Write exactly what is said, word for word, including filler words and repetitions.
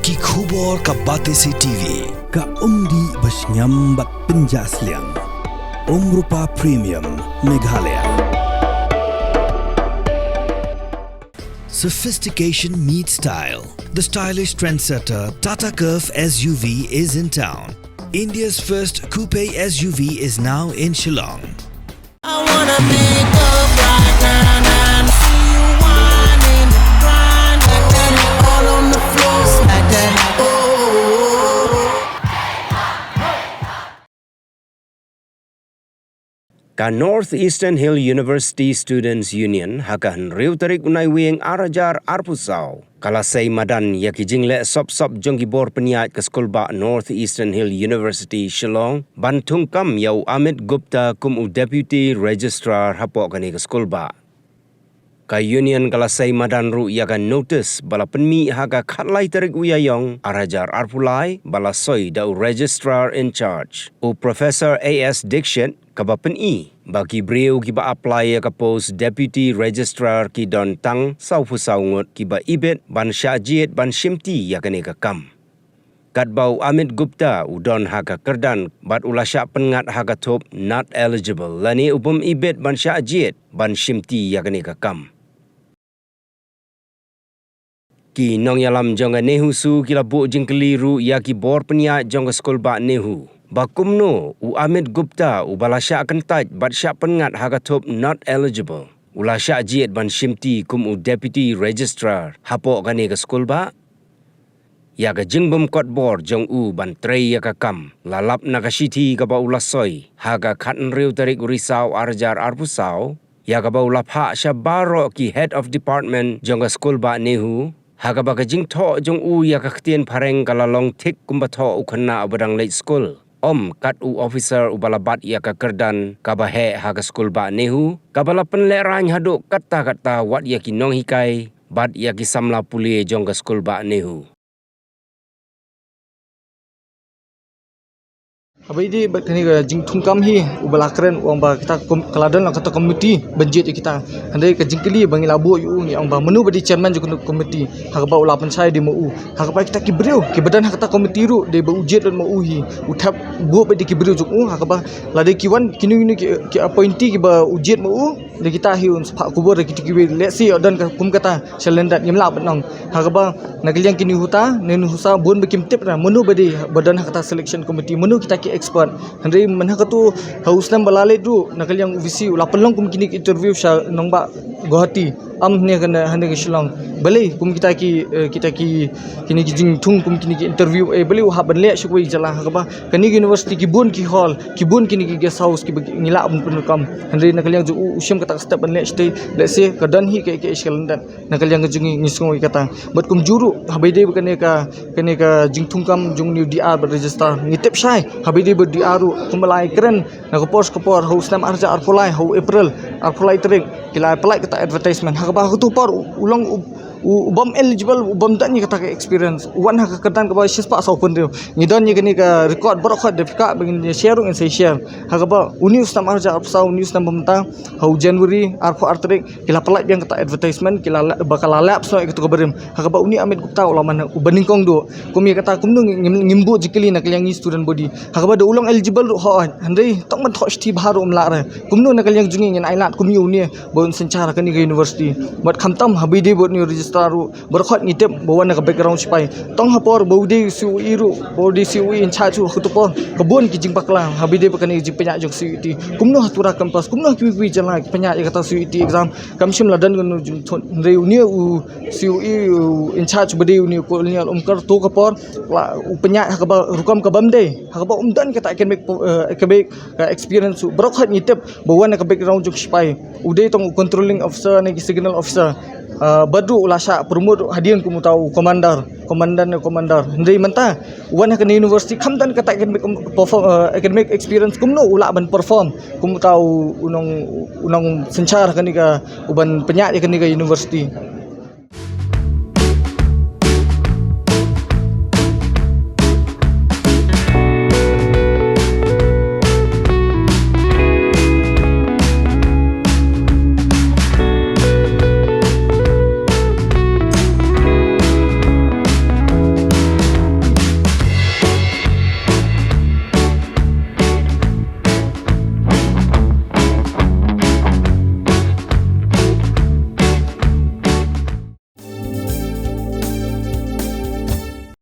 Ki khubor ka Batesi T V. Ka umdih ba shngiam bad pynjah sliang. Umrupa Premium, Meghalaya. Sophistication meets style. The stylish trendsetter Tata Curvv S U V is in town. India's first coupe S U V is now in Shillong. I wanna pick up right now, now. See you whining, grinding, all on the floor, smack that. Oh. Ka North Eastern Hill University Students Union ha ka hynriew tarik u Naiwieng ar hajar arphew saw ka la sei madan ïa ki jingleh sop sop jong ki bor pynïaid ka skulbah North Eastern Hill University Shillong ban thungkam ïa u Amit Gupta kum u Deputy Registrar hapoh kane ka skulbah. Ka Union ka la sei madan ruh ïa ka notice ba la pynmih ha ka khatlai tarik u Ïaïong ar hajar arphew lai ba la soi da u Registrar in Charge u Professor A S Dixit, kaba pyni ba ki briew kiba apply ïa ka post Deputy Registrar ki don tang sawphew saw ngut kiba ibit ban shah jied ban shimti ïa kane ka kam. Katba u Amit Gupta u don ha ka kyrdan bad u la shah pynngat ha ka thup not eligible lane u bym ibit ban shah jied ban shimti ïa kane ka kam. Ki nongïalam jong ka NEHUSU ki la buh jingkylli ruh ïa ki bor pynïaid jong ka skulbah NEHU ba kumno u Amit Gupta uba la shah kyntait bad shah pynngat ha ka thup not eligible u la shah jied ban shimti kum u Deputy Registrar hapoh kane ka skulbah. Ïa ka jingbymkot bor jong u ban trei ïa ka kam la lap na ka shithi kaba u la soi ha ka khathynriew tarik u Risaw ar hajar arphew saw, ïa kaba u la phah sha baroh ki Head of Department jong ka skulbah NEHU, ha kaba ka jingthoh jong u ïa ka ktien phareng ka la long thik kumba thoh u khynnah uba dang leit skul, ym kat u officer uba la bat ïa ka kyrdan kaba heh ha ka skulbah NEHU, kaba la pynlehraiñ haduh katta katta wat ïa ki nonghikai bad ïa ki samla pule jong ka skulbah NEHU. Haba ïadei bad kane ka jingthungkam hi, uba la kren u ong ba kita ka kom-, ka la don la kata ka komiti ban jied ïa kita. Hynrei ka jingkylli ba ngi la buh ïa u, ngi ong ba mano ba dei chairman jong kane ka komiti, ha kaba u la pynshai dei ma u. Ha kaba kita ki briew kiba don ha kata ka komiti ruh dei ba u jied lut ma u hi, u thep buh ba dei ki briew jong u, ha kaba lada ki wan kino kino ki, ki appointee kiba u jied ma u, da kita hi un sa phah khubor da kita kiwei, lehse ïoh don ka kum kata sha lyndet, ngim lah ban ong. Ha kaba na ka liang ki NEHUSA, NEHUSA bun ba kim tip ra mano ba dei ba don ha kata selection committee, mano kita ki expert. Hynrei mynha katu ha u snem ba la leit ruh na ka liang u VC u la pynlong kum kine ki interview sha nongbah Guwahati, ym hangne ka, hangne ka Shillong. Balei kum kita ki, eh, kita ki, kine ki jingthung kum kine ki interview, eh, balei u hap ban leh sha kawei ka jylla, ha kaba kane ka university ki bun ki hall, ki bun kine ki guest house kiba ngi lah ban pyndonkam. Hynrei na ka liang jong u, u shim kata ka step ban leh shatei, lehse ka don hi kaei kaei sha lyndet. Na ka liang ka jong ngi, ngi sngew ïa kata. Bad kumjuh ruh haba ïadei bad kane ka, kane ka jingthungkam jong une u DR bad registrar, ngi tip shai haba ïadei bad DR ruh, kumba la ïakren na ka por sha ka por, ha u snem ar hajar arphew lai, ha u April arphew lai tarik, ki la pynlait kata advertisement. Ha kaba ha katu ka por u, u long u, u, u bym eligible, u bym don ïa kata ka experience, u wan ha ka kyrdan kaba shispah sawphew hynriew. Ngi don ïa kane ka record baroh khoit, da phi kwah ba ngin ïa share ruh ngin sa ïa share. Ha kaba une u snem ar hajar arphew saw, une u snem ba mynta, ha u January arphew ar tarik, ki la pynlait biang kata advertisement, ki la, ba ka la lapse noh ïa katu ka barim. Ha kaba une Amit Gupta u la man uba nyngkong duh. Kum ïa kata kumno ngi, ngim, ngim buh jingkylli na ka liang ngi student body. Ha kaba da u long eligible ruh, hooid, hynrei tang ban thoh shithi bha ruh ym lah re. Kumno na ka liang jong ngi ngin ailad kum ïa une ba un synshar ha kane ka university? Bad khamtam haba ïadei bad une u registrar ruh, baroh khoit ngi tip ba wan na ka background sipai. Tang ha por ba u dei COE ruh, ba u dei COE in charge ruh, ha katu ka por ka bun ki jingbakla haba ïadei bad kane ka jingpynïaid jong CUET. Kumno ha Tura campus, kumno ha kiwei kiwei jylla ki pynïaid ïa kata CUET exam? Kam shym la don kano jingthut, hynrei une u COE u in charge ba dei une u Colonel Umkar, ha katu ka por la u pynïaid ha kaba rukom ka bym dei, ha kaba um don kata academic, eh, academic ka experience. Baroh khoit ngi tip ba wan na ka background jong sipai. U dei tang u controlling officer ne ki signal officer. Ah, bad ruh u la shah promote hadien kum uta u commander, commander ne commander. Hynrei mynta u wan ha kane university kham don kata academic, um, perform, ah, academic experience, kumno u lah ban perform kum uta u, u nong, u nongsynshar ha kane ka, u ban pynïaid ïa kane ka university?